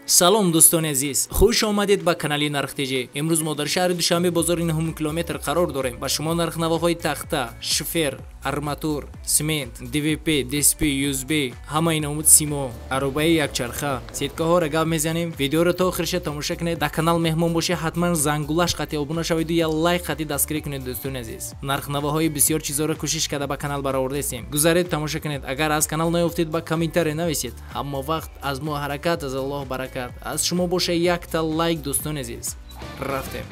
Салом дӯстони азиз, хуш омадед ба канали Нарх ТЖ. Имрӯз мо дар шаҳри Душанбе бозори 9 километр қарор дорем. Ба шумо нархнавоҳои тахта, шифер, арматур, семент, ДВП, ДСП, ЮСБ, ҳамаи намуд симо, аробаи якчарха, сеткаҳоро гап мезанем. Видеоро то охирша тамоша кунед. Дар канал меҳмон бошед, ҳатман зангулаш қатъи обуна шаведу я лайк қатъи дастгирӣ кунед. Дӯстони азиз, нархнавоҳои бисёр чизоро кӯшиш карда ба канал баровардаистем. Гузаред, тамоша кунед. Агар аз канал наёфтед, ба комментария нависед. Ҳама вақт аз мо ҳаракат, аз Аллоҳ баракат. Аз шумо боша якта лайк, дӯстони азиз. Рафтем.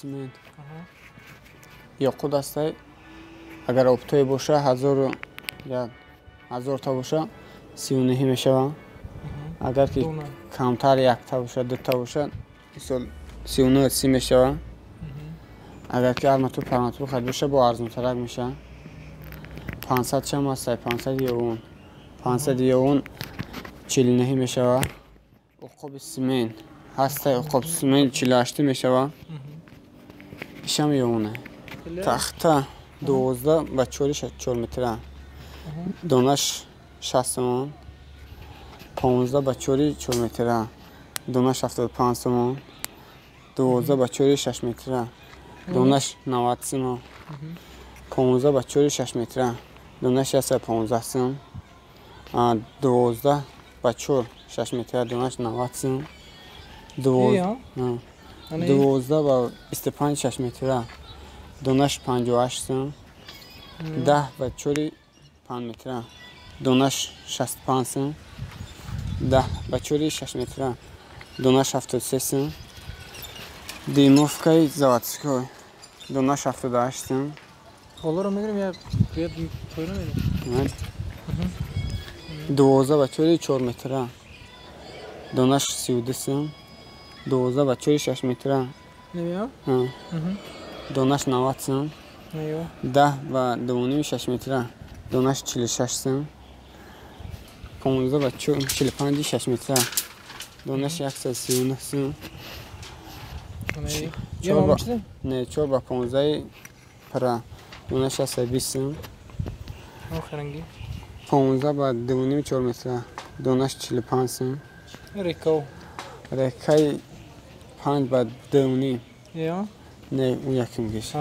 Семент ёқут астай, агар обтое боша 1000 та боша 39 мешава. Агар ки камтар якта боша, дута боша, мисол 39 30 мешава. Агар ки арматур парматур харид боша, бо арзонтарак меша. 500 чам астай, 500 юон. 500 юон 49 мешава. Уқоби семент ҳастай, уқоб семент 48 мешава. Ишам юоне. Тахта 12 ба 4 метра. Донаш 60 сомон. 15 ба 4 метра. Донаш 75 сомон. 12 ба 4 6 метра. Донаш 90 сомон. 15 ба 4 6 метра. Донаш 115 сом. 12 ба 4 6 метра. Донаш 90 сом. 12 ба 25 6 метра. Донаш 58 сом. 10 ба 4 5 метра. Донаш 65 сом. 10 ба 4 6 метра. Донаш 73 сом. Димовкаи заводской. Донаш 78 сом. Холаро мегирем я тойро мегирем. 12 ба 4 4 метра. Донаш 32 сом. 12 ба 4 6 метра. Немиё? Донаш 90 сом. 10 ба 2,5 6 метра. Донаш 46 сом. 15 ба 45 6 метра. Донаш 139 сом. Не, 4 ба 15 пара. Донаш 120 сом. 15 ба 2,5 4 метра. Донаш 45 сом. Рекау. Рекаи 5 ба 2,5. Я? Не, у яким геш.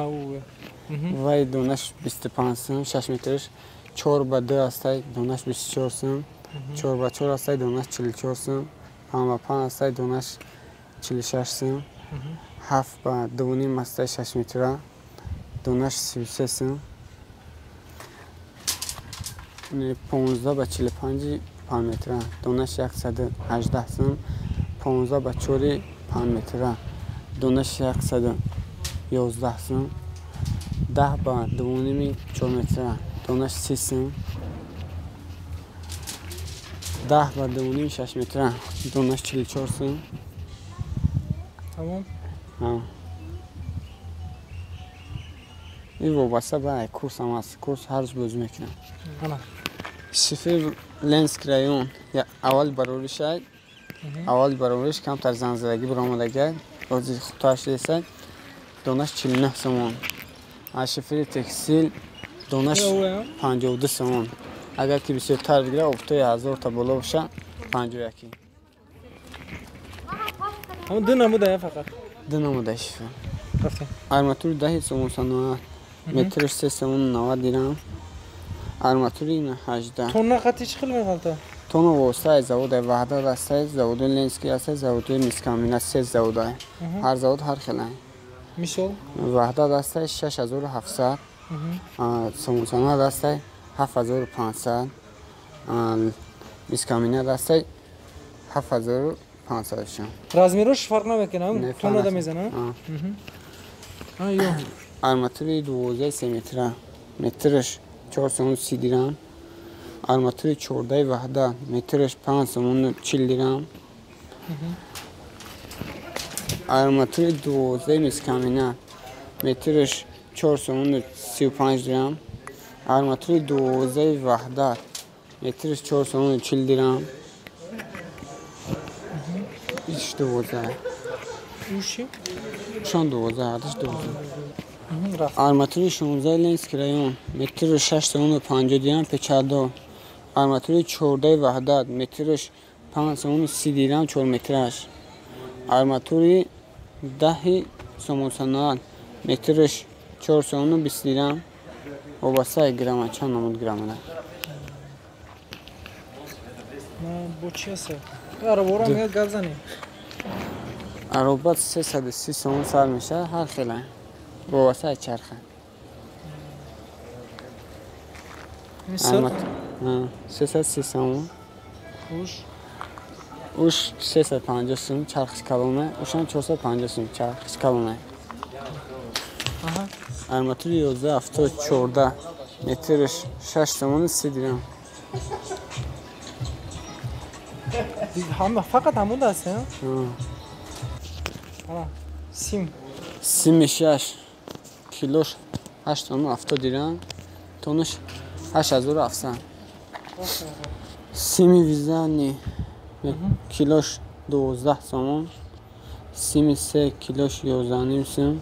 Вай донаш 25 сом, 6 метрш. 4 ба 2 астай, донаш 24 сом. 4 ба 4 астай, донаш 44 сом. 5 ба 5 астай, донаш 46 сом. 7 ба 2,5 астай, 6 метра. Донаш 33 сом. 15 ба 45 5 метра. Донаш 118 сом. 15 ба 4 5 метра. Донаш 111 сом. 10 ба 2,5 4 метра. Донаш 30 сом. 10 ба 2,5 6 метра. Донаш 44 сом. Тамом? Ҳа. Ин вобаста ба курс ҳам аст. Курс ҳар рӯз бозӣ мекунам. Шифер Ленск район. Аввал барориш ай. Аввал барориш камтар занзадагӣ баромадагай. Ҳозир хубтар шудааст. Донаш 49 сомон. Аз шифери текстил донаш 52 сомон. Агар ки бисёртар бигирад, обтои 1000 та боло боша 51. Ҳамон ду намуда фақат. Ду намуда шифер. Арматури 10 сомон саноат. Метрш 3 сомон 90 дирам. Арматури 18. Тонна қати чӣ хел меғалта? Тонна воситаи заводи Ваҳдат астай, заводи Ленский астай, заводи Мискамина, се заводай. Ҳар завод ҳар хелай. Мисол? Ваҳдат астай 6700, Сомонсаноат астай 7500, Мискамина астай 7500 шам. Размерош фарқ намекунад, тонна да мезанад? Арматури 12 3 метра, метрш 4 сомон 30 дирам. Арматури 14 Ваҳдат, метрш 5 сомон 40 дирам. Арматури 12 Мискамина, метрш 4 сомон 35 дирам. Арматури 12 Ваҳдат, метрш 4 сомон 40 дирам. Иш 12. Уши? Шон 12, ҳардаш 12. Арматури 16 Ленский район, метри 6 сомон 50 дирам, печатдор. Арматури 14 ваҳдат метраш 5 сомон 30 дирам 4 метраш. Арматури 10 сомон саноат метраш 4 сомон 20 дирам. Вобаста грамма чанд намуд грамма. Бо чи аст? Аробаро меяд гап занем. Ароба 330 сомон сар мешавад, ҳар хела. Вобаста чарха. 330 сомон. Уш? Уш 350 сом, чархиш калона. Ушам 450 сом, чархиш калона. Арматури 11 74 метраш 6 сомон 30 дирам. Фақат ҳамон аст, сим. Сими 6 килош 8 сомон 70 дирам, тонаш 8700. Сими визани килош 12 сомон, сими 3 килош 11.5 сом,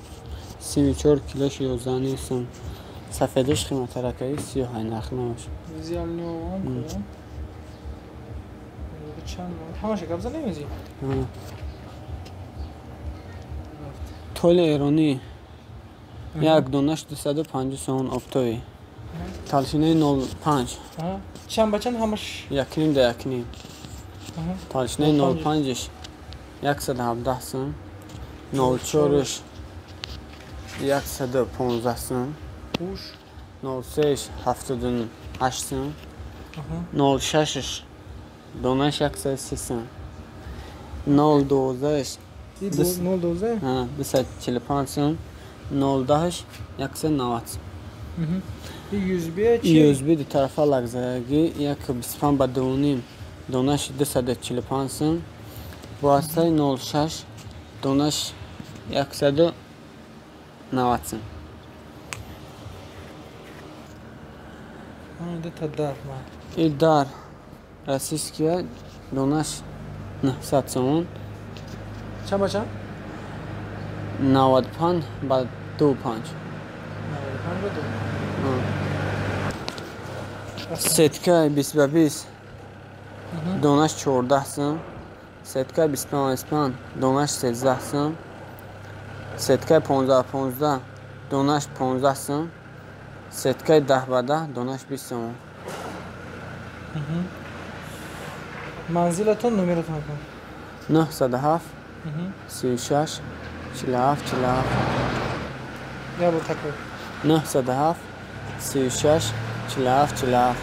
сими 4 килош 11.5 сом. Сафедаш қиматтаракаи сиёҳай нарх намош. Ҳамаша гап занем изи? Толи эронӣ як донаш 250 сомон оптовӣ. Талшинаи 0,5. Чанд ба чанд ҳамаш? 1.5 да 1.5. Талшинаи 0,5-ш 117 сом, 0,4-ш 115 сом, 0,3-ш 78 сом, 0,6-ш донаш 130 сом, 0,12-ш 245 сом, 0,10-ш 190 сом. USB ду тарафа лакзаги 1,25 ба 2.5 донаш 245 сом, воситаи 0,6 донаш 190 сом. И дар российския донаш 900 сомон. Чанд ба чанд? 95 ба 2.5. 95 ба 2. Сетка 20 ба 20 донаш 14 сом, сетка 25 ба 25 донаш 13 сом, сетка 15 ба 15 донаш 15 сом, сетка 10 ба 10 донаш 20 сом. Манзилатон номератон кун? 907 36 47 47. Я бор такрор. 907 36 47 47.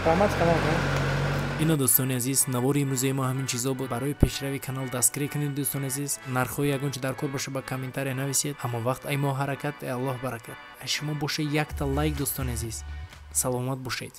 Раҳмат канал. Ино дӯстони азиз, навори имрӯзаи мо ҳамин чизо буд. Барои пешрави канал дастгирӣ кунед дӯстони азиз. Нархҳои ягон чи дар кор боша ба комментария нависед. Ҳамон вақт ай мо ҳаракат, ай Аллоҳ баракат. Ай шумо боша якта лайк дӯстони азиз. Саломат бошед.